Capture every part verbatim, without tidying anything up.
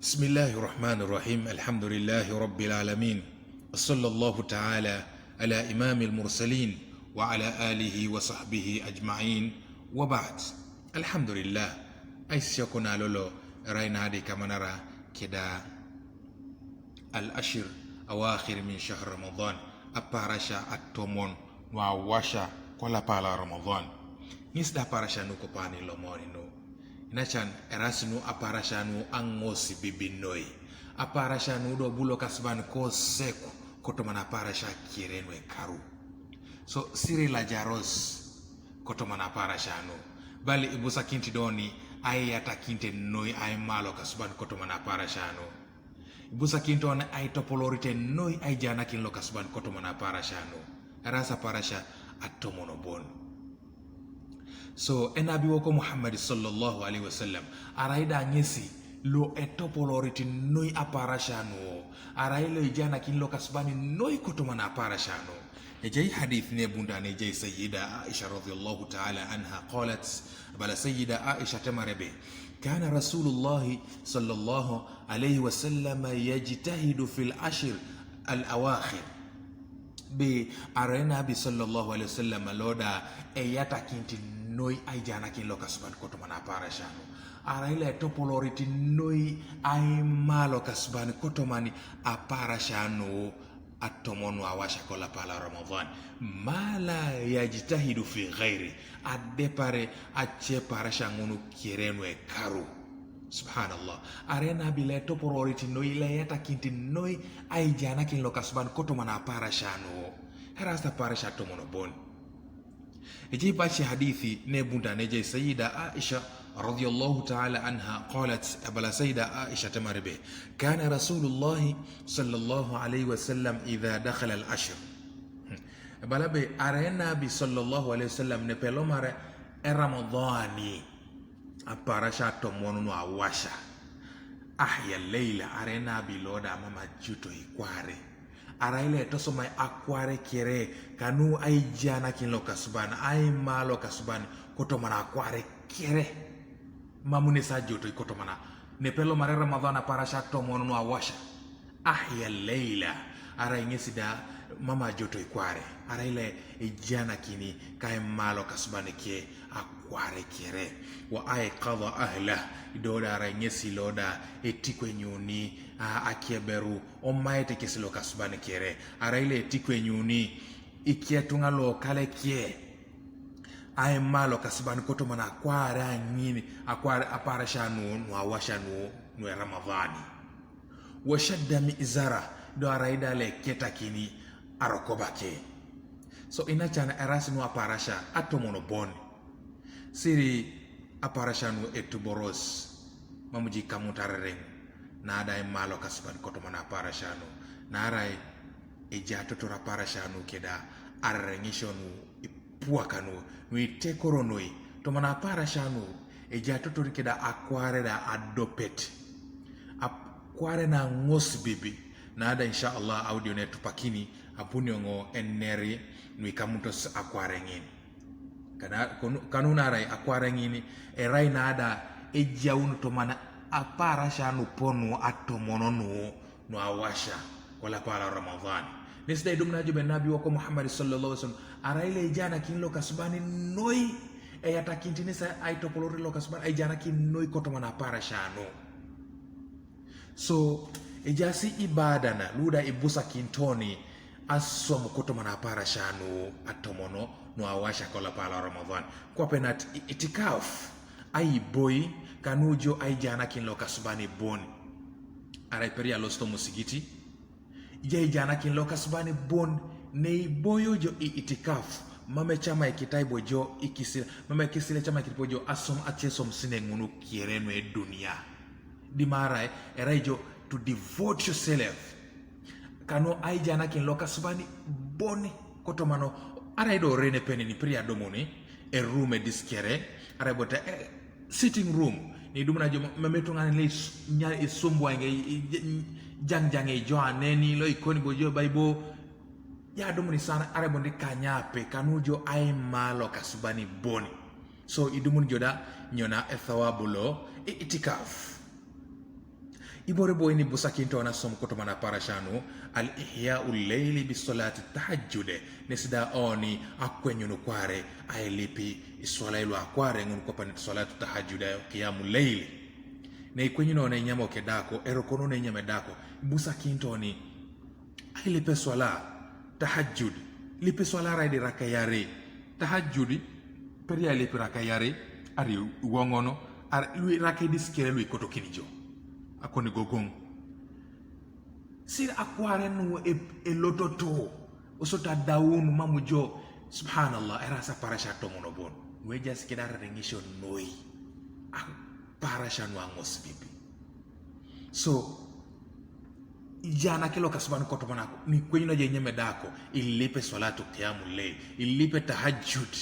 بسم الله الرحمن الرحيم. الحمد لله رب العالمين. وصلى الله تعالى على إمام المرسلين وعلى آله وصحبه أجمعين. وبعد. الحمد لله. Ai sio kuna lolo raina di kamanara keda al ashir awakhir min shahr Ramadan. Aparasha atomon nu awasha kola pala Ramadan. Ŋesi da aparasha nu kopani lomoni nu. Inacan erasi nu aparasha nu aŋosi bibi noi. Aparasha nu do bulo kasuban ko seku kotoman aparasha kere nu ekaru. So siri lajaros kotoman aparasha nu. Bali ibusakinti doni aiyatakinti noi aimalo kasuban kotoman aparasha nu. Ibusakinti oni aitopolorite noi aijanakin lo kasuban kotoman aparasha nu. Erasi aparasha atomonobon. So enabi woko Muhammad sallallahu alaihi wasallam arai da ŋesi lo etopolorit noi aparasha nu, arai lo ijanakin lo kasuban noi kotoman aparasha nu. Ejai hadith nebunda nejai Sayyida Aisha radhiyallahu ta'ala anha qalat, bala Sayyida Aisha temarebe, كان رسول الله صلى الله عليه وسلم يجتهد في العشر الأواخر. Be arai nabi sallallahu alaihi wasallam lo da eyatakinti noi aijanakin lo kasuban kotoman aparasha nu. Arai lo etopolorit noi aimalo kasuban kotoman aparasha nu atomon nu awasha kola pala Ramadan. Ma la yajtahidu fi ghairi. Adepare ace parasha ŋunu kere nu ekaru. Subhanallah. Arai nabi lo etopolorit noi lo eyatakinti noi aijanakin lo kasuban kotoman aparasha nu. Erasi aparasha atomonobon. Ejai baci hadithi nebunda nejai Sayyida Aisha radhiyallahu ta'ala anha qalat, abala Sayyida Aisha temarebe, كان رسول الله صلى الله عليه وسلم إذا دخل العشر. Abala be arai nabi sallallahu alaihi wasallam nepelomare e Ramadhani aparasha atomon nu awasha. Ahya leila, arai nabi lo da mama juto ikware. Arai lo etosomai akware kere kanu aijanakin lo kasuban aima lo kasuban kotoman akware kere. Mamu nesi ajoto ikotomana. Nepelomare Ramadhan aparasha atomon nu awasha. Ahya leila, arai ŋesi da mama ajoto ikware. Arai lo ejanakini kaima lo kasuban ke akware kere. Wa aikadha ahla, ido da arai ŋesi lo da etikwenyuni a- akeberu omaete kesi lo kasuban kere. Arai lo etikwenyuni iketuŋa lokale ke aima lo kasuban kotomana akware aŋin, akware aparasha nu, nu awasha nu, nu eRamadhani. Washadda mi'zara, do arai da lo eketakini arokoba ke. So inacan erasi nu aparasha atomon bon. Siri aparasha nu etuboros, mamu ijo ikamunit arereŋ, na da aima lo kasuban kotomana aparasha nu, naarai ejatotor aparasha nu keda arereŋisio nu ipuaka nu, nu itekoro noi, tomana aparasha nu ejatotor keda akware da adopet. Akware na ŋos bibi, na da insha Allah audio na etupakini, abunio ŋo eneri nu ikamunitos akware ŋin. Kana, konu-, kanu naarai akware ŋin erai na da ejaun tomana aparasha nu ponu atomon nu, nu awasha kolap lo Ramadhan. Nes da idumuni ajo ebe Nabi woko Muhammad sallallahu alaihi wasallam, arai lo ejanakin lo kasuban noi, eyatakinit nes aitopolor lo kasuban, ejanakin noi kotomana aparasha nu. So, ejaasi ibada na, lu da ibusakinit oni aswam kotomana aparasha nu atomon nu awasha kolap lo Ramadhan. Kwape nat i-, itikaf, aiboi, kanu ijo aijanakin lo kasuban bon. Arai peria losit omusigiti, ijo aijanakin lo kasuban bon, neiboio ijo i-, itikaf, mam ecamaikitai bo ijo ikisila, mam ikisila ecamaikitai bo ijo aswam, ace aswam sine ŋun kere nu edunia. Dimarai, erai ijo to devote yourself. Kanu aijanakin lo kasuban bon kotomana, arai do ore nepenin peria adumuni erum edis kere, arai bo te, eh, sitting room, nidumuni ajo mam etuŋanan lo is-, nya isumbuaŋ, i-, i-, jaŋjaŋ ijo aneni lo ikoni bo ijo bai bo, ja adumuni sana, arai bo nedi kanyape, kanu ijo aima lo kasuban bon. So, idumuni ijo da, nyo na ethawabu lo i-, itikaf. Ibore boy ni busakinto na som koto mana parashanu, al ihya'u layli bi salati tahajjud. Nesida oni akwenyunu kware, ailipi iswala ilwa kware ngun kopani salatu tahajjud, ayo qiyamu layli. Ne ikwenyunu ne nyamo kedako, erokono ne nyame dako. Busakinto ni ailipe swala tahajjud. Lipe swala raidi raka yare. Tahajjud, peri ailipe raka yare, ari wongono, ar lui raka diskere lui koto kinijo. Akoni gogon. Sir akware nu e, e lototo. Osota daun mamujo. Subhanallah, era sa parasha tomono bon. Weja sikidara rengisho noi. Ah, parashanu angos bibi. So, ijana kelo kasban koto manako. Ni kwenye na je nyeme dako. Ilipe salatu qiyamu layl. Ilipe tahajjud.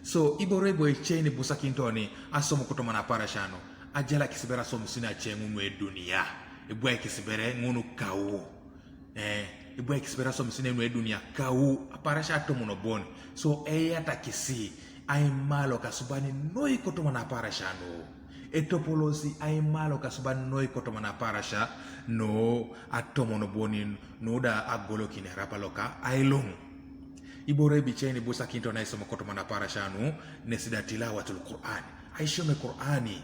So, ibore boy cheni busakinto ni asomo koto mana parashanu. Ajala kisibera som sina chengu nwe dunia. Ibwe kisibere ngunu kawo. Eh, ibwe kisibera som sina nwe dunia kawo. Aparasha tomono bon. So, eya takisi. Ai malo kasubani noi koto mana parashanu. Etopolosi ai malo kasubani noi koto mana parashanu. Atomono boni no da agolo kine rapa loka ailung. Ibore bicheni busakinto na isomo koto mana parashanu, nesida tilawatul Qur'an. Aishome Qur'ani.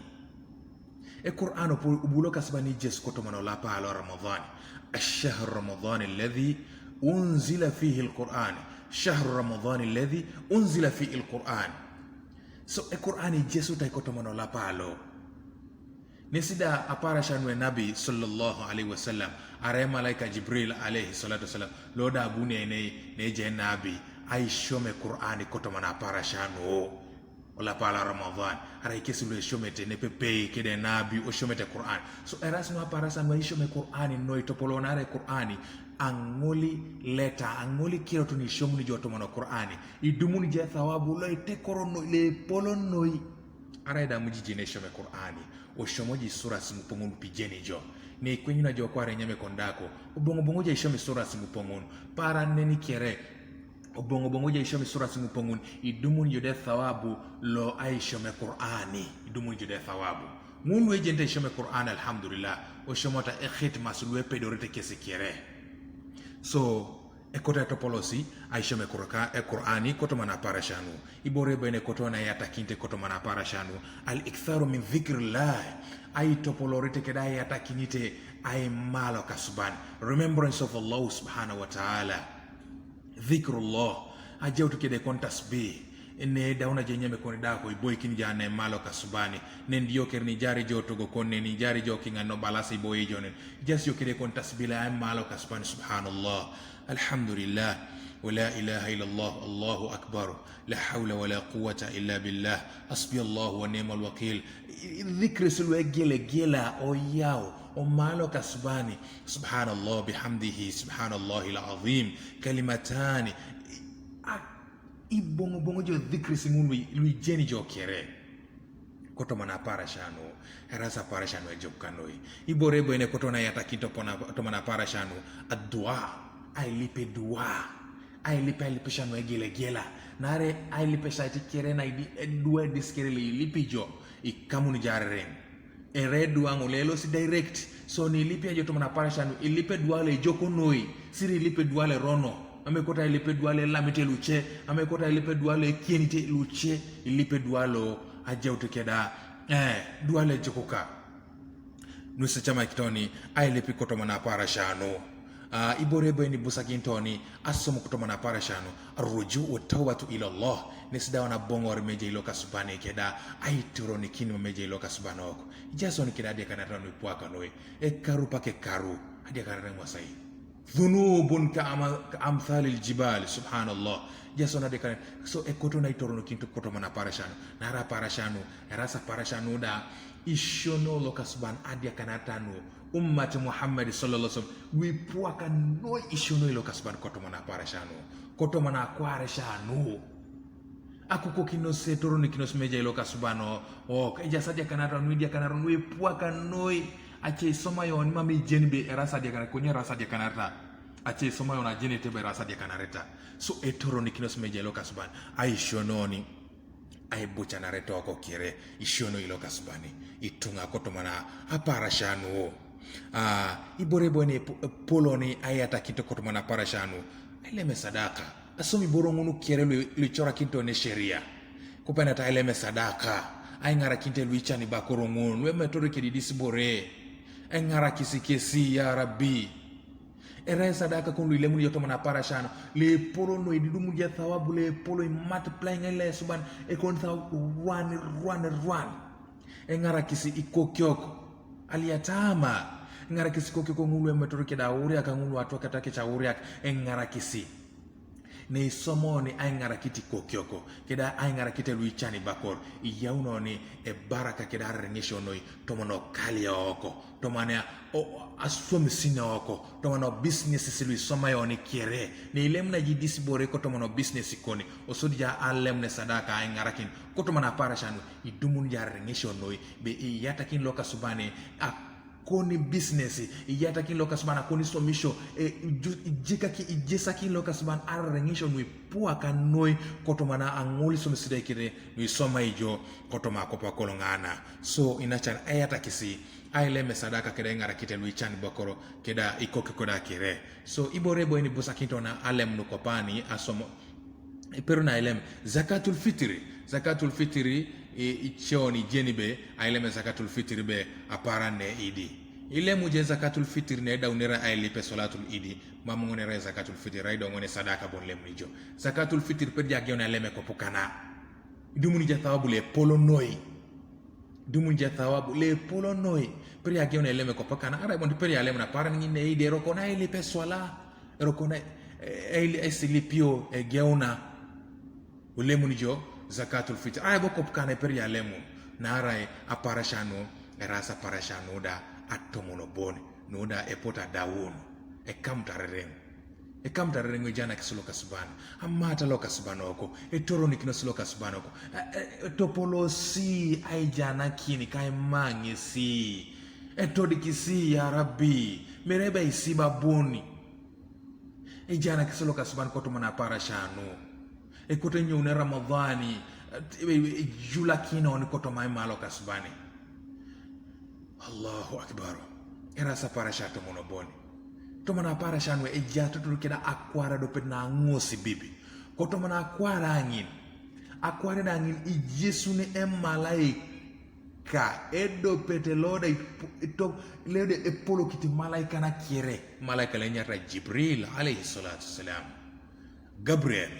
E Qur'an ubu-, ubulo kasbani jes koto mana lapa alo Ramadan. Ash-shahr Ramadan alladhi unzila fihi al-Qur'an. Shahr Ramadan alladhi unzila fihi al-Qur'an. So, e Qur'ani Jesu tai koto mana lapa alo. Nesida aparashanu e Nabi sallallahu alaihi wasallam, are malaika Jibril alaihi salatu wasallam, loda abune ne, ne je Nabi, aishome Qur'ani koto mana parashanu. Ola pala Ramadan, are kesi lo shomete ne pepe kede Nabi o shomete Qur'an. So, eras no aparashanu aishome Qur'ani no itopolo na are Qur'ani, angoli leta, angoli kiro tuni shomuni joto mana Qur'ani. Idumuni je thawabu lo itekoro no, le polo noi. Ara ida muji jine shome Qur'ani. O shomo ji sura simu pongun pijeni jo. Ne kwenye na jo kware nyame kondako. Obongo bongo je shome sura simu pongun. Para neni kere. Obongo bongo je shome sura simu pongun. Idumuni jode thawabu lo ai shome Qur'ani. Idumuni jode thawabu. Ngunu eje nte shome Qur'an, alhamdulillah. O shomota e khitma sulwe pedorete kesi kere. So, ekota topolosi, aishome Qur'ka-, e Qur'ani, koto mana parashanu. Ibore bene koto na yata kinte koto mana parashanu. Al-iktharu min dhikrillah. Ai topolorite keda yata kinite ai malo kasban. Remembrance of Allah subhanahu wa ta'ala. Dhikrullah. Ajautu kede kon tasbih. Ne dauna je nyame kone dako, iboi kini jane malo kasubani. Ne ndiyo kere ni jari jo togo kone, ni jari jo kinga no balasa iboi jo ne. Just yo kede kon tasbih la ai malo kasubani, subhanallah. Alhamdulillah. Wa la ilaha illallah. Allahu akbar. La hawla wa la quwwata illa billah. Hasbi Allah wa ni'mal wakil. I-, i-, dhikri sulu e gele gela, o yao, o malo kasubani. Subhanallah bihamdihi, subhanallahil azim. Kalimatani. I-, a-, ibongo bongo jo dhikri singun lui, lui jeni jo kere. Koto mana parashanu, erasa parashanu e jok kanoi. Ibore bene koto na yata kinto pona, to mana parashanu, adua, ailipe dua, ailipe, ailipe shanu e gele gela. Nare ailipe shaiti kere na idi, e dua diskere li ilipi jo, ikamuni jarren. Ere dua ngolelo si direct. So ni ilipe ajo to mana parashanu, ilipe dua le joko noi, siri ilipe dua le rono. Ame kota ilipe dua le lamite luche, ame kota ilipe dua le kienite luche, ilipe dua lo ajautu keda, eh, dua le jokoka. Nusa chama kitoni, ailipi koto mana parashanu. Ah, ibore beni busakin toni, asomo koto mana parashanu. Arruju wa tawbatu ila Allah. Nesida wana bongo ari meje ilo kasubani keda, aituro ni kini meje ilo kasubani oko. Jason keda dia kana tanu ipuaka noi. E karu pake karu. Adia kana mwasai. Dhunubun ka ama-, ka amthalil jibal, subhanallah. Jason adia kana, so e koto na itoro no kintu koto mana parashanu. Nara parashanu, erasa parashanu da, ishono lo kasban adia kana tanu. Ummat Muhammad sallallahu alaihi wasallam. Wipuaka no ishono ilo kasban koto mana parashanu. Koto mana parashanu. Aku ko kinos e toro ni kinos meja ilo kasubano. O, ka ija sadia kanara nui dia kanara nui puaka noi. Ache isoma yon mami jeni be erasa dia kanara, konye erasa dia kanara. Ache isoma yon ajeni te be erasa dia kanara ta. So e toro ni kinos meja ilo kasuban. Ai shononi. Aibucanare toko kere, isiono ilokasubani, itunga kotomana aparashanu. Ah, ibore bone epoloni ayatakinto kotomana aparashanu. Aileme sadaka. Asomi boro ngunu kere lu, luicorakinto ne sheria. Kupenata aileme sadaka. Aing'arakinte luicani bakoro ngunu, luemetori kedidisi bore. Aing'arakisi kesi, ya Rabbi. Erai sadaka kon luilemuni jo tomon aparashanu, lepolo noi didumu ja thawabu, lepolo imultiply ngai lesuban, ekon thawabu ruan, ruan, ruan. Eng'arakisi ikokiok, alyatama. Eng'arakisi ikokiok ngulu emetor keda auriak, ngulu atua kata kecha auriak, eng'arakisi. Neisomoni aing'arakiti kokioko, keda aing'arakite luicani bakor, iyaunoni ebaraka keda areng'esionoi, tomono kalioko, tomane asuomisine oko, tomano business silu isomayoni kere, neilem na jidisi bore ko tomono business koni, osodi ja alem ne sadaka aing'arakin, ko tomana parashanu, idumun ja areng'esionoi, be iyatakin lokasubani, a koni business, iyatakin lokasubana koni somisho, e, ijekaki ijesakin lokasuban arrengisho nui pua kanoi, kotomana ang'oli somisidai kire nui soma ijo, kotoma kopa kolong'ana. So inacan ayatakisi aileme sadaka keda ing'arakite luican bokoro keda ikoki koda kire. So ibore boini busakinto na alem nukopani asomo. Pero na ailem zakatul fitri. Zakatul fitri icheoni jeni be aileme zakatul fitri be aparan ne idi. Ilemu je zakatul fitri ne daunera ailipe solatul idi, mamung'onera zakatul fitri, aidong'one sadaka bon lemuni jo. Zakatul fitri per jageon aileme kopukana. Idumuni ja thawabu lepolo noi. Idumuni ja thawabu lepolo noi. Per jageon aileme kopukana. Ara bon per jalem na paran ngine idi erokona ailipe sola. Erokona, eh, aili esilipio egeuna. Ulemuni jo zakatul fitr. Ai bokop kana iper ya lemun. Narai aparashanu, erasa parashanu da atomono bon. Nuda epota daun. Ekamta rereng. Ekamta rereng ejana kisi lokasuban. Amata lokasuban oko. Etoronikino si lokasuban oko. E, e, etopolosi ai jana kini kai mang'esi. Etodikisi ya Rabbi. Mereba isiba boni. Ejana kisi lokasuban kotomana aparashanu. Ekoto enyoune Ramadhani, ejulakinoni kotoma ima lokasubani. Allahu akbar. Erasa parasha tomono boni. Tomana aparashanu eja tuturu keda akwara dopet na ang'osi bibi. Kotomana akwara ang'in. Akwara da ang'in ijesune emalaika. Ka edopete loda ito, loda epolokiti malaika na kere. Malaika le nyata Jibril alayhi salatu wassalam. Gabriel.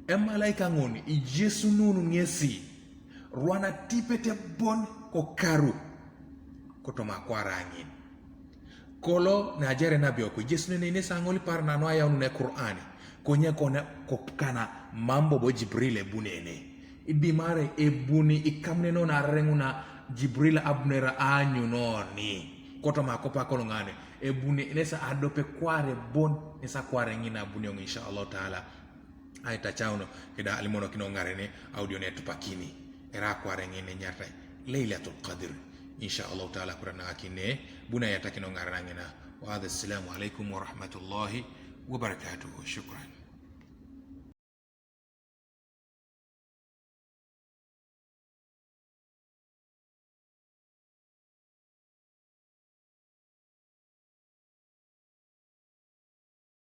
Emalaika ng'oni ijesununu ng'esi. Rwana tipete bon kokaru. Kotoma akwara ang'in. Kolo na ajare nabi oko ijesunene inesa ang'oli par nano ayaunu ne Qur'ani. Konye kone kopkana mambo bo Jibril ebunene. Idimare ebuni ikamneno na reng'una Jibril abunera anyunoni. Kotoma akopa kolong'ane. Ebuni inesa adope kware bon, inesa kware ng'ina abuni ong insha Allah ta'ala. Ai tachauno kida alimono kino ng'arene audio ne tupakini. Era kware ng'ine nyata Laylatul Qadr. Insha Allah ta'ala kurana akine buna yatakino ng'arana ng'ina. Wa hadha, assalamu alaikum wa rahmatullahi wa barakatuh. Shukran.